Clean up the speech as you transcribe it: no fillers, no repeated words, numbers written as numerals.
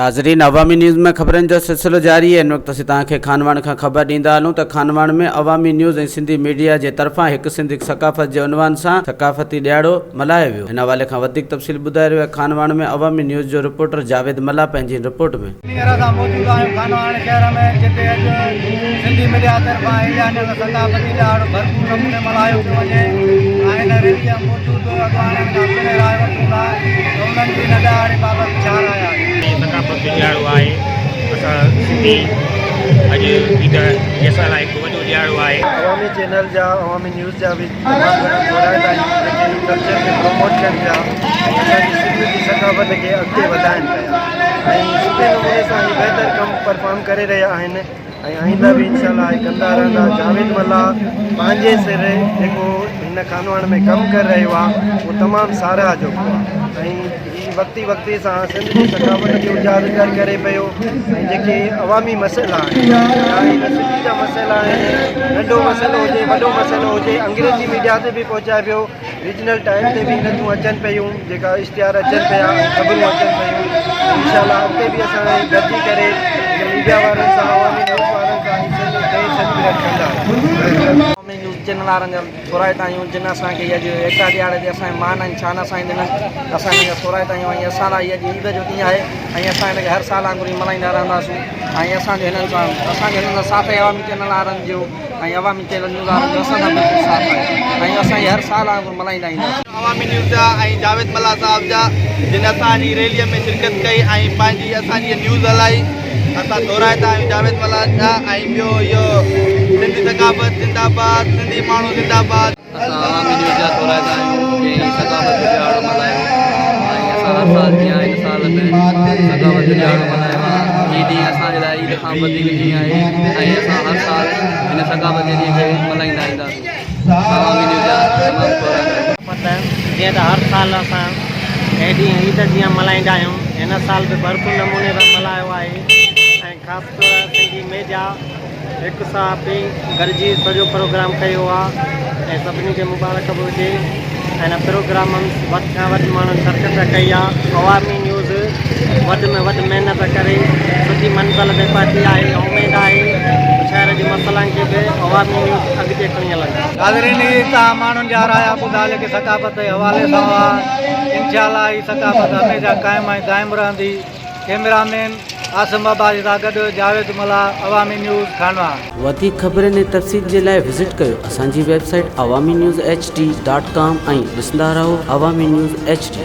ناظرين عوامي نيوز ۾ خبرن جو سلسلو جاري آهي ان وقت اسين توهان کي خانواهڻ کان خبر ڏيندا هلون ته خانواهڻ ۾ عوامي نيوز ۽ سنڌي ميڊيا جي طرفان هڪ سنڌ هڪ ثقافت جي عنوان سان ثقافتي ڏهاڙو ملهايو ويو ان حوالي کان وڌيڪ تفصيل ٻڌائي رهيو آهي خانواهڻ ۾ عوامي نيوز جو رپورٽر جاويد ملاح پنهنجي هن رپورٽ ۾. هينئر اسان موجود آهيون خانواهڻ شهر ۾ جتي اڄ سنڌي ميڊيا طرفان اعلانيل ثقافتي ڏهاڙو ڀرپور نموني ملهايو پيو وڃي ۽ هن ريلي ۾ موجود اڳواڻن کان پڻ راء وٺون ٿا ته انهن جي هن ڏهاڙي بابت ڇا راء آهي. هي ثقافت جو ڏهاڙو آهي اسان سنڌي اڄ عيد هي اسان لاء هڪ وڏو ڏهاڙو آهي. عوامي چينل جا عوامي نيوز جا به تمام گهڻا ٿورائتا آهيون جيڪي هي ڪلچر کي پروموٽ ڪن پيا ۽ اسان جي سنڌ جي ثقافت کي اڳتي وڌائن پيا ۽ سٺي نموني سان هي بهتر ڪم پرفارم ڪري رهيا آهن ۽ آئنده به انشاء الله هي ڪندا رهندا جاويد ملاح پنهنجي سر جيڪو هن خانواهڻ ۾ ڪم ڪري رهيو آهي اهو تمام ساراهه جوڳو آهي ۽ هي وقتي وقتي سان سنڌ جي ثقافت کي اجاگر ڪري پيو ۽ جيڪي عوامي مسئلا آهن يا هن سنڌ جا مسئلا آهن ننڍو مسئلو هجي وڏو مسئلو هجي انگريزي ميڊيا تي به پهچائي پيو ريجنل ٽائيم تي به هن جون اچن پيون جيڪا اشتهار اچن پيا ۽ خبرون اچن پيون انشاء الله اڳتي به اسان گڏجي ڪري ميڊيا وارن سان عوامي نيوز وارن سان هي ڊي سيليبريٽ ڪندا. عوامي نيوز چينل وارن جا ٿورائتا آهيون جن اسان کي اڄ ايڪتا ڏهاڙي تي اسان کي مان ۽ شان سان ڏنن اسان انهن جا ٿورائتا آهيون ۽ اسان لاء هي اڄ عيد جو ڏينهن آهي ۽ اسان هن کي هر سال وانگر ئي ملهائيندا رهنداسون ۽ اسان جو هنن سان اسان جو هنن سان ساٿ آهي عوامي چينل وارن جو ۽ عوامي چينل نيوز وارن جو اسان سان بلڪل ساٿ آهي ۽ اسان هي هر سال وانگر ملهائيندا اينداسون. عوامي نيوز جا ۽ جاويد ملاح صاحب جا جن اسان جي ريلي ۾ شرڪت ڪئي ۽ پنهنجي اسان جي نيوز هلائي اسان ٿورائتا آهيون جاويد ملاح جا ۽ ٻيو اهو سنڌي ثقافت زنده باد سنڌي ماڻهو زنده باد. اسان عوامي نيوز جا ٿورائتا آهيون جنهن هي ثقافت جو ڏهاڙو ملهايو ۽ اسان هر سال جيان هن سال به ثقافت جو ڏهاڙو ملهايو آهي هي ڏينهن اسان جي لاء عيد کان وڌيڪ ڏينهن آهي ۽ اسان هر سال هن ثقافت جي ڏينهن کي ملهائيندا اينداسون اسان عوامي نيوز جا تمام ٿورائتا آهيون. جيئن ته هر سال اسان هي ڏينهن عيد جيان ملهائيندا آهيون هن سال به ڀرپور نموني سان ملهايو آهي ۽ خاص طور سنڌي ميڊيا هڪ صحافي گڏجي سڄو پروگرام ڪيو آهي ۽ سڀني کي مبارڪ به هجي ۽ هن پروگرام ۾ وڌ کان وڌ ماڻهن شرڪت ڪئي آهي عوامي نيوز وڌ ۾ وڌ محنت ڪري سٺي منزل تي پهتي آهي اميد آهي ته شهر جي مسئلن کي به عوامي نيوز اڳتي کڻي هلندي. ناظرين هي توهان ماڻهن جا رايا ٻڌا جيڪي ثقافت جي حوالي سان هئا انشاء الله هي ثقافت هميشه قائم ۽ دائم رهندي ڪئميرا مين عاصم عباسي سان گڏ جاويد ملاح عوامي نيوز خانواهڻ. وڌيڪ خبرن ۽ تفصيل جي لاء وزٽ ڪيو اسان جي website Awami news H D dot com ۽ ڏسندا رهو عوامي نيوز ايڇ ڊي.